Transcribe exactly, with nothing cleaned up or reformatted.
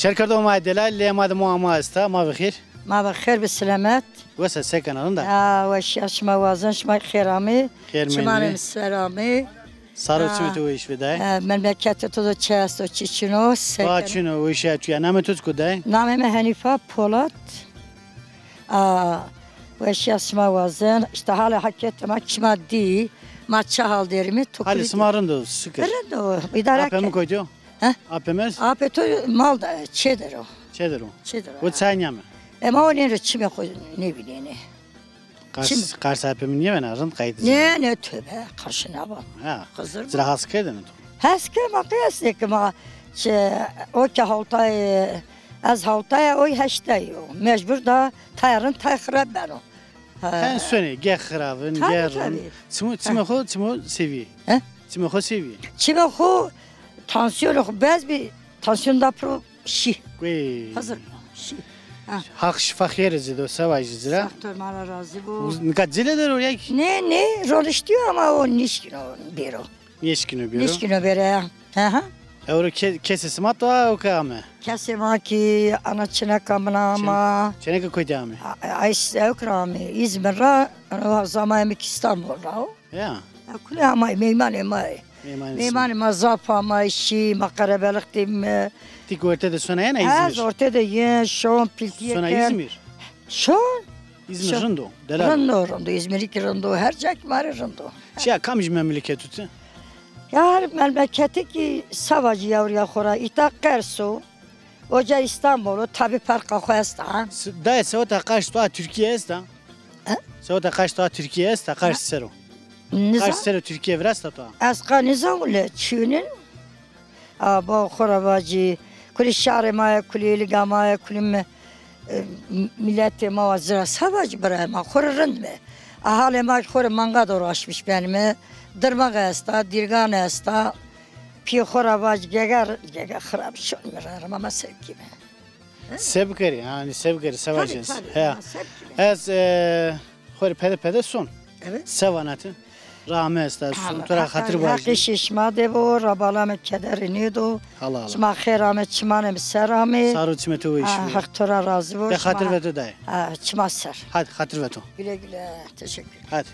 Terkerdo ma delal, lê ma de muamma esta, ma bi xêr. Ma bi xêr, bi selamet. Wes a, se kena, rind a? Ya, weşîya şima wazen, şima xêr amê. Xêr mendî. Çimanê mi ser amê. Sar û çimê to weş bê dayê. Ha, memleketê to de çi esto, çi çin o, se kena? Çin o, weşîya tu ya. Namê to çik o dayê? Namê mi Henîfa Polat. A, weşîya şima wazen. Îşte halê hakîyetê ma çima dî, ma çi hal derîme, to kurî. Halê sima rind o, şikir. Rind o, îdare ke. Apê mi kotî yo? He? Apê mi? Apê to mal de, çê der o. Çê der o. Çê der o. O çay nîyame? E, ma o nêro çimê xo nêvînenê. Qars, çim- Qars apê mi nêbena, rind qaytê. Nê, nê, tövbe, qarşî naba. Ha. Xizir. Ci ra hes kerdêne to? Hes ke ma qey hes nêke ma, çi, o ke hawtay, ez hawtay, oy heştay o. Mecbur da tay rind, tay xirab beno. Ha. Hen sonê, ge xirab in, ge rind. Tabii, tabii. Çimo, çimê xo, çimo sêvî. He? Çimê xo sêvî. Çimê xo, tansiyonê xo berz bî, tansiyon da piro şî. Guey. Hazir şî. Ha. Haq şifa xêr ci do, se vajî ci ra. Sax to, ma ra razî bo. Nika cile der o ya ki? Nê, nê, roniştîyo ama o nişkîno bêro. Nêşkîno bêro? Nêşkîno bêro ya. Hı hı. Ewro ke-, kesê sima to a, ewke ame? Kesê ma kî ana çineka min a ama. Çin-, çineke kotî ame? A, a, ay s-, ewk ra ame. İzmir ra, ano zamanê mi kî İstanbul ra o. Ya. E, kulê amay, meymanê ma yê. Meymanê sima. Meymanê ma zaf amay, şî, ma qerebelix dîme. Ti kî orte de sona yena İzmir? Ez orte de yen, şon, pîltîye ken. Sona İzmir? Şon. İzmir rind o, delal o. Rind o, rind o. İzmirî kî rind o, her ca kî ma rê rind o. Şiya kamij memleket tu ti? Ya her memleketî kî se vajî yewrîya xo ra. Îta Qers o. Oca İstanbul o, tabî ferqa xo esta. S-, dayê seweta Qars to a Tirkîye esta? He? Seweta Qars to a Tirkîye esta, Qars ser o? Nizam. Qars ser o Tirkîye virasta to a? Ez qa nizam le çînin. A, bo xo ra vacî, kulî şarê ma yê, kulî îlîga ma yê, kulî mi-, e, m-, miletê ma wa zira se vacî birayê ma, xo rê rind mi. A halê ma xo rê manga de uğraşmış benîme. Dirmix esta, dîrgan esta. Pî xo ra vac gege, gege xirab şon mi ra, rima ma se bikîme. Se bikerî, yanî se bikerî, se vajî. Tabii, tabii, ya, se bikîme. Ez, e, xo rê pede pede son. Evet. Se vana ti? Ra ame esta, son, to ra xatir vajî. Heqî şî şima de bo, Rabala mi kederî nêdo. Allah Allah. Şima xêr ame, çimanê mi ser ame. Sar û çimê to weş bo. Heq to ra razî bo. Be xatir ve to dayê. Ha, çima ser. Hadi xatir ve to. Güle güle, teşekkür. Hadi.